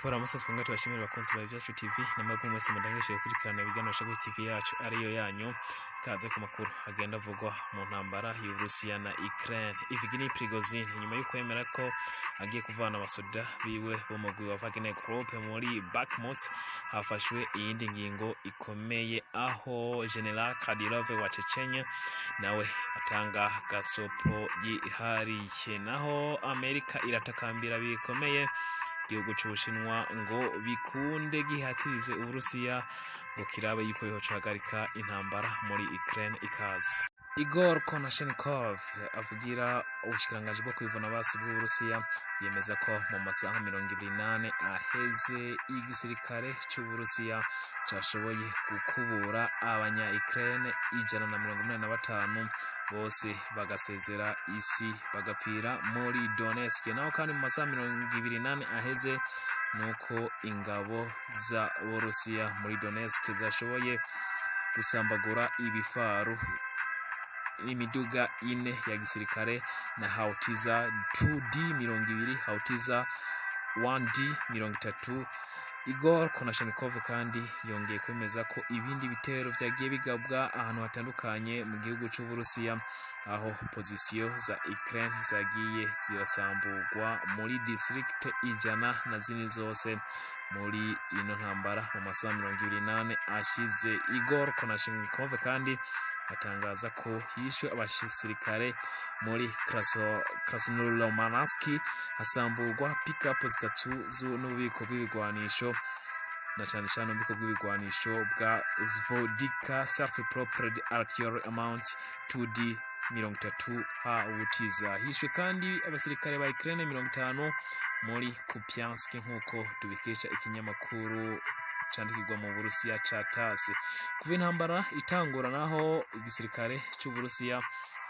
Tubaramutse, twonga tubashimire bakunzi ba Ibyacu TV namwe mwese mudangishije gukurikirana ibiganiro kuri TV yacu ariyo yanyu. Kaze ku makuru agenda avugwa mu ntambara y'Uburusiya na Ukraine. Evgeny Prigozhin, nyuma yo kwemera ko agiye kuvana abasoda biwe bo mu mugwi wa Wagner Group muri Bakhmut, hafashwe iyindi ngingo ikomeye, aho General Kadyrov wa Chechnya nawe atanga gasopo yihariye. Naho Amerika iratakambira bikomeye igihugu c'Ubushinwa ngo bikunde gihatirize Uburusiya ngo kirabe yuko yocahagarika intambara muri Ukraine. Ikaze. Igor Konashenkov avugira ubushikiranganji bwo kwivuna basi bw'Uburusiya yemeza ko mu masaha 24 aheze igisirikare c'Uburusiya cashoboye gukubura abanya Ukraine 185, bose bagasezera isi, bagapfira muri Donetsk. Naho kandi mu masaha 24 aheze nuko ingabo za Burusiya muri Donetsk zashoboye gusambagura ibifaru n'imiduga ine ya gisirikare na howitzer 2D 20, howitzer 1D 30. Igor Konashenkov kandi yongeye kwemeza ko ibindi bitero vyagiye bigabwa ahantu hatandukanye mu gihugu c'Uburusiya, aho position za Ukraine zagiye zirasamburwa muri district 104 zose muri ino ntambara mu masaha 24 ashize. Igor Konashenkov kandi atangaza ko yishwe abasirikare muri Krasnoromansk, hasamburwa pick-up zitatu n'ububiko bw'ibigwanisho, na cane cane ububiko bw'ibigwanisho bwa Gvozdika self-propelled artillery mount 2D 30 howitzer. Hishwe kandi abasirikare ba Ukraine 50 muri Kupiansk, nk'uko tubikesha ikinyamakuru candikirwa mu Burusiya ca TASS. Kuva intambara itangura naho, igisirikare c'Uburusiya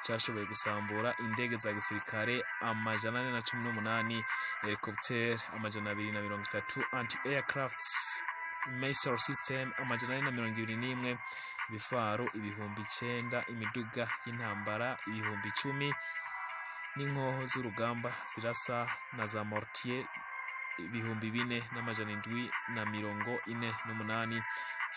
cashoboye gusambura indege za gisirikare 418, helicopter 230, anti aircraft missile system 421, ibifaro 9000, imiduga y'intambara 10,000, n'inkoho z'urugamba zirasa na za mortier 4748.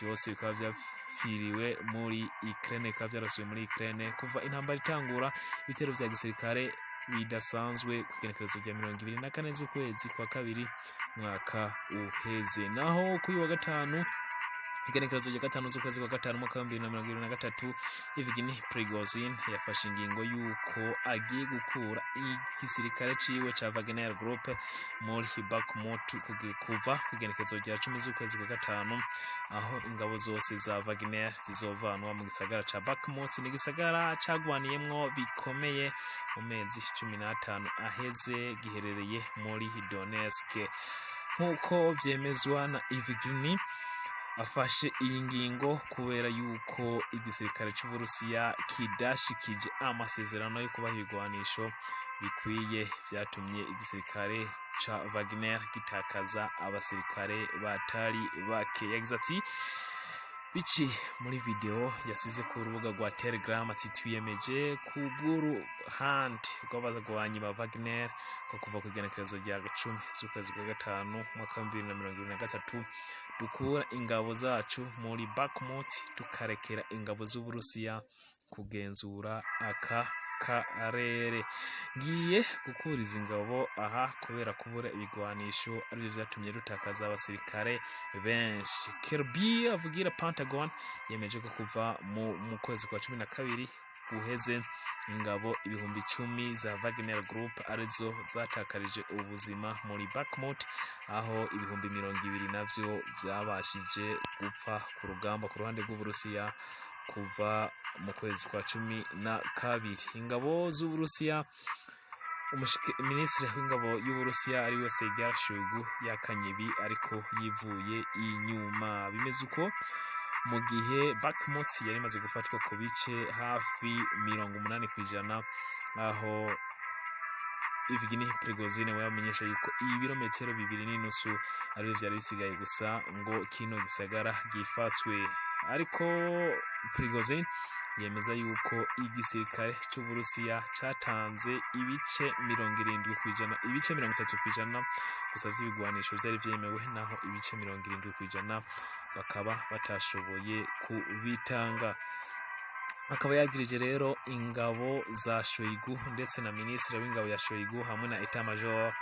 Byose bikaba vyapfiriwe muri Ukraine, bikaba vyarasuwe muri Ukraine kuva intambara itangura. Ibitero vya gisirikare bidasanzwe ku igenekerezo rya 24 z'ukwezi kwa kabiri mwaka uheze. Naho kuri wa gatanu, igenekerezo rya 5 z'ukwezi kwa gatanu umwaka wa 2023, Evgeny Prigozhin yafashe ingingo y'uko agiye gukura igisirikare ciwe ca Wagner Group muri Bakhmut kuva ku igenekerezo rya 10 z'ukwezi kwa gatanu, aho ingabo zose za Wagner zizovanwa mu gisagara ca Bakhmut. Ni igisagara cagwaniyemwo bikomeye mu mezi 15 aheze, giherereye muri Donetsk. Nk'uko vyemezwa na Evgeny, afashe iyi ngingo kubera yuko igisirikare c'Uburusiya kidashikije amasezerano yo kubaha ibigwanisho bikwiye, vyatumye igisirikare ca Wagner gitakaza abasirikare batari bake. Yagize ati biciye muri video yasize ku rubuga rwa Telegram, ati: "Twiyemeje ku bw'uruhande rw'abagwanyi ba Wagner ko kuva ku igenekerezo rya 10 z'ukwezi kwa gatanu umwaka wa 2023 dukura ingabo zacu muri Bakhmut, tukarekera ingabo z'Uburusiya kugenzura aka karere. Ngiye gukura izi ngabo aha kubera kubura ibigwanisho aribyo vyatumye dutakaza abasirikare benshi." Kirby avugira Pentagon yemeje ko kuva mu kwezi kwa 12 guheze ingabo 10,000 za Wagner Group arizo zatakarije ubuzima muri Bakhmut, aho 20,000 navyo vyabashije gupfa ku rugamba ku ruhande rw'Uburusiya kuva mu kwezi kwa 12. Ingabo z'Uburusiya, Minisitiri w'ingabo y'Uburusiya ariwe Sergei Shoigu yakanye ibi ariko yivuye inyuma. Bimeze uko mu gihe Bakhmut yari imaze gufatwa ku bice hafi 80%, aho Evgeny Prigozhin we yamenyesha yuko ibirometero 2.5 aribyo vyari bisigaye gusa ngo kino gisagara gifatwe. Ariko Prigozhin Yemeza yuko igisirikare c'Uburusiya catanze ibice 70%, ibice 30% gusa vy'ibigwanisho vyari vyemewe, naho ibice 70% bakaba batashoboye kubitanga. Akaba yagirije rero ingabo za Shoigu ndetse na minisitiri w'ingabo ya Shoigu hamwe na état major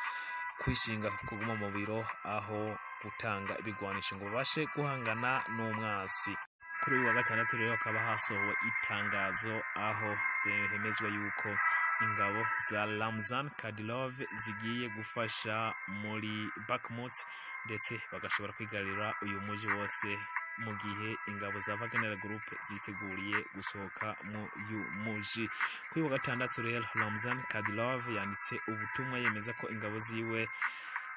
kwishinga kuguma mu biro aho gutanga ibigwanisho ngo babashe guhangana n'umwasi. Kuri uyu wa gatandatu rero hakaba hasohowe itangazo aho zemezwa yuko ingabo za Ramzan Kadyrov zigiye gufasha muri Bakhmut, ndetse bagashobora kwigarurira uyu muji wose, mu gihe ingabo za Wagner Group ziteguriye gusohoka mu uyu muji. Kuri uyu wa gatandatu rero, Ramzan Kadyrov yanditse ubutumwa yemeza ko ingabo ziwe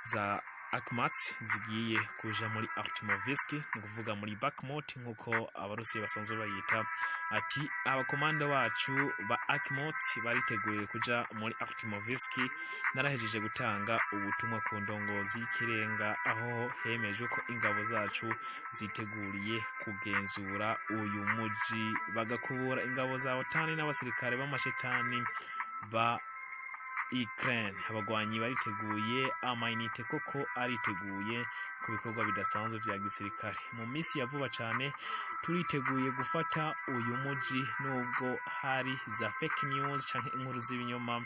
za Akhmat zigiye kuja muri Artemovsk, ni ukuvuga muri Bakhmut nk'uko Abarusiya basanzwe bayita. Ati: "Abakomanda bacu ba Akhmat bariteguye kuja muri Artemovsk. Narahejeje gutanga ubutumwa ku ndongozi y'ikirenga, aho hemejwe ko ingabo zacu ziteguriye kugenzura uyu muji, bagakubura ingabo za OTAN n'abasirikare b'amashetani ba Ukraine. Abagwanyi bariteguye, amayinite koko ariteguye ku bikorwa bidasanzwe vya gisirikare. Mu minsi ya vuba cane turiteguye gufata uyu muji, nubwo hari za fake news canke inkuru z'ibinyoma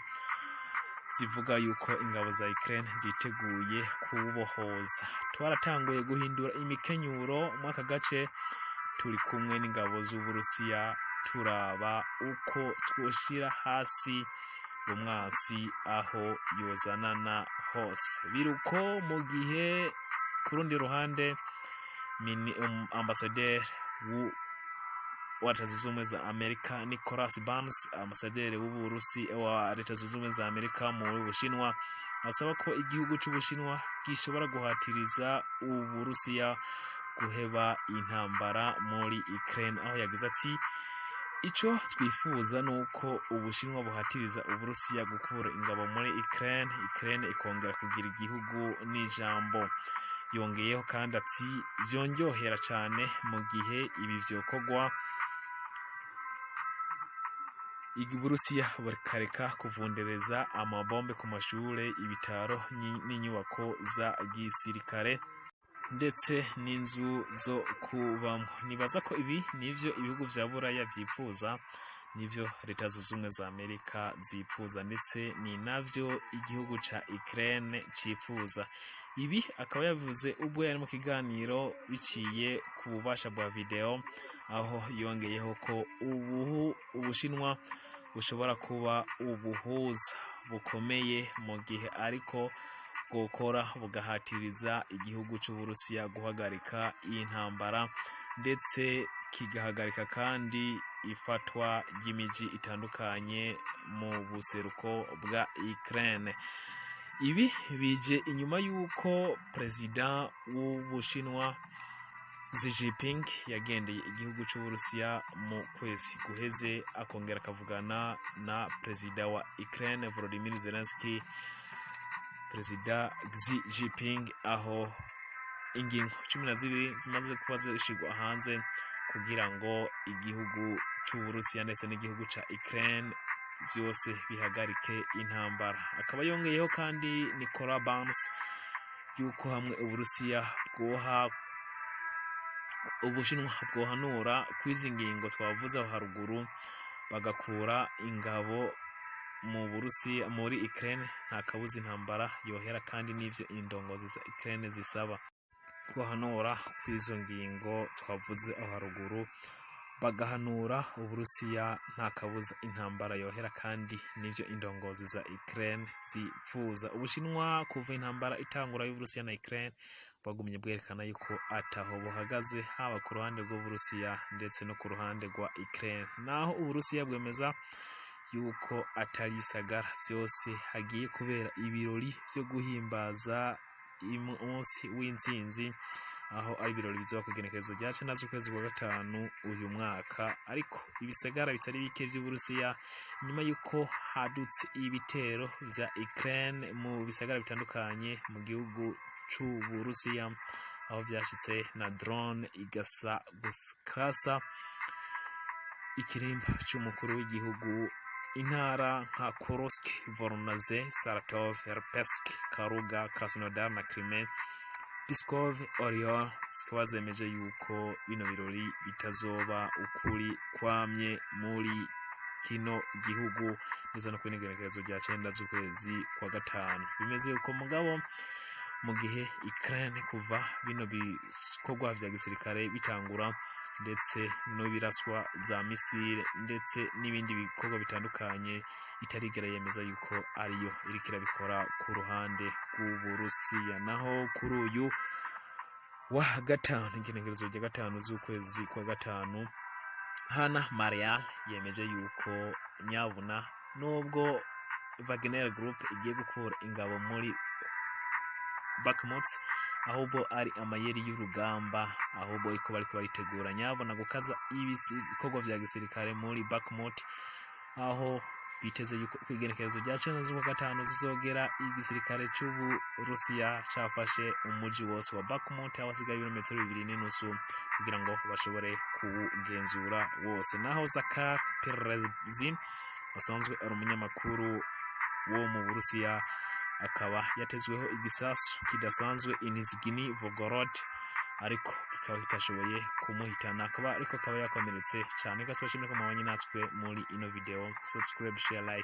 zivuga yuko ingabo za Ukraine ziteguye kubohoza. Twaratanguye guhindura imikenyuro muri aka gace, turi kumwe n'ingabo z'Uburusiya, turaba uko twoshira hasi umwasi aho yozanana hose." Biruko mu gihe ku rundi ruhande ambasaderi wa Leta Zunze Ubumwe za Amerika Nicholas Burns, ambasaderi w'Uburusi wa Leta Zunze Ubumwe za Amerika mu Bushinwa, asaba ko igihugu c'Ubushinwa gishobora guhatiriza Uburusiya guheba intambara muri Ukraine, aho yagize ati: "Ico twifuza nuko Ubushinwa buhatiriza Uburusiya gukura ingabo muri Ukraine, Ukraine ikongera kugira igihugu n'ijambo." Yongeyeho kandi ati: "Vyonryohera cane mu gihe ibi vyokorwa, Uburusiya bukareka kuvundereza amabombe ku mashure, ibitaro n'inyubako za gisirikare ndetse n'inzu zo kubamwo. Nibaza ko ibi nivyo ibihugu vya Buraya vyipfuza, nivyo Leta Zunze Ubumwe za Amerika zipfuza, ndetse ni navyo igihugu ca Ukraine cifuza." Ibi akaba yavuze ubwo yari mu kiganiro biciye ku bubasha bwa video, aho yongeyeho ko ubu Ubushinwa bushobora kuba ubuhuza bukomeye mu gihe ariko bwokora bugahatiriza igihugu c'Uburusiya guhagarika iyi ntambara, ndetse kigahagarika kandi ifatwa ry'imiji itandukanye mu buseruko bwa Ukraine. Ibi bije inyuma y'uko perezida w'Ubushinwa Xi Jinping yagendeye igihugu c'Uburusiya mu kwezi guheze, akongera akavugana na perezida wa Ukraine Volodymyr Zelensky, perezida Xi Jinping, aho ingingo 12 zimaze kuba zishirwa hanze kugira ngo igihugu c'Uburusiya ndetse n'igihugu ca Ukraine vyose bihagarike intambara. Akaba yongeyeho kandi Nicolas Burns yuko hamwe Uburusiya bwoha Ubushinwa bwohanura kw'izi ngingo twavuze aho haruguru, bagakura ingabo mu Burusiya muri Ukraine, nta kabuza intambara yohera, kandi n'ivyo indongozi za Ukraine zisaba. Guhanura kw'izo ngingo twavuze aho haruguru, bagahanura Uburusiya, nta kabuza intambara yohera, kandi n'ivyo indongozi za Ukraine zipfuza. Ubushinwa kuva intambara itangura y'Uburusiya na Ukraine bagumye bwerekana yuko ataho buhagaze, haba ku ruhande rw'Uburusiya ndetse no ku ruhande rwa Ukraine, naho Uburusiya bwemeza yuko atari ibisagara vyose hagiye kubera ibirori vyo guhimbaza umunsi w'intsinzi, aho ari ibirori bizoba kw'igenekerezo rya 9 z'ukwezi kwa gatanu uyu mwaka. Ariko ibisagara bitari bike vy'Uburusiya, inyuma yuko hadutse ibitero vya Ukraine mu bisagara bitandukanye mu gihugu c'Uburusiya, aho vyashitse na drone igasa gukrasa Ikirimba c'umukuru w'igihugu, intara nka Kursk, Voronezh, Saratov, Lipetsk, Kaluga, Krasnodar na Crimea, Pskov, Oryol zikaba zemeje yuko bino birori bitazoba ukuri kwamye muri kino gihugu, ndetse no kw'igenekerezo rya 9 z'ukwezi kwa gatanu. Bimeze uko mugabo mu gihe Ukraine kuva bino bikorwa vya gisirikare bitangura, ndetse n'ibiraswa za misile ndetse n'ibindi bikorwa bitandukanye, itarigera yemeza yuko ariyo iriko irabikora ku ruhande rw'Uburusiya. Naho kuri uyu wa gatanu, igenekerezo rya 5 z'ukwezi kwa gatanu, Hana Marial yemeje yuko nyabuna nubwo Wagner Group igiye gukura ingabo muri Bakhmut, ahubwo ari amayeri y'urugamba, ahubwo iko bariko baritegura nyabona gukaza ibikorwa vya gisirikare muri Bakhmut, aho biteze yuko kwigenekerezo rya 9 z'ukwa gatanu zizogera igisirikare c'Uburusiya cafashe umuji wose wa Bakhmut, aho hasigaye ibirometero 2.5 kugira ngo bashobore kuwugenzura wose. Naho Zakhar Perezin asanzwe ari umunyamakuru wo mu Burusiya akaba yatezweho igisasu kidasanzwe i Nizhny Novgorod, ariko kikaba kitashoboye kumuhitana, akaba ariko akaba yakomeretse cyane. Reka tubashimire ko mwabanye natwe muri ino video. Subscribe, share, like.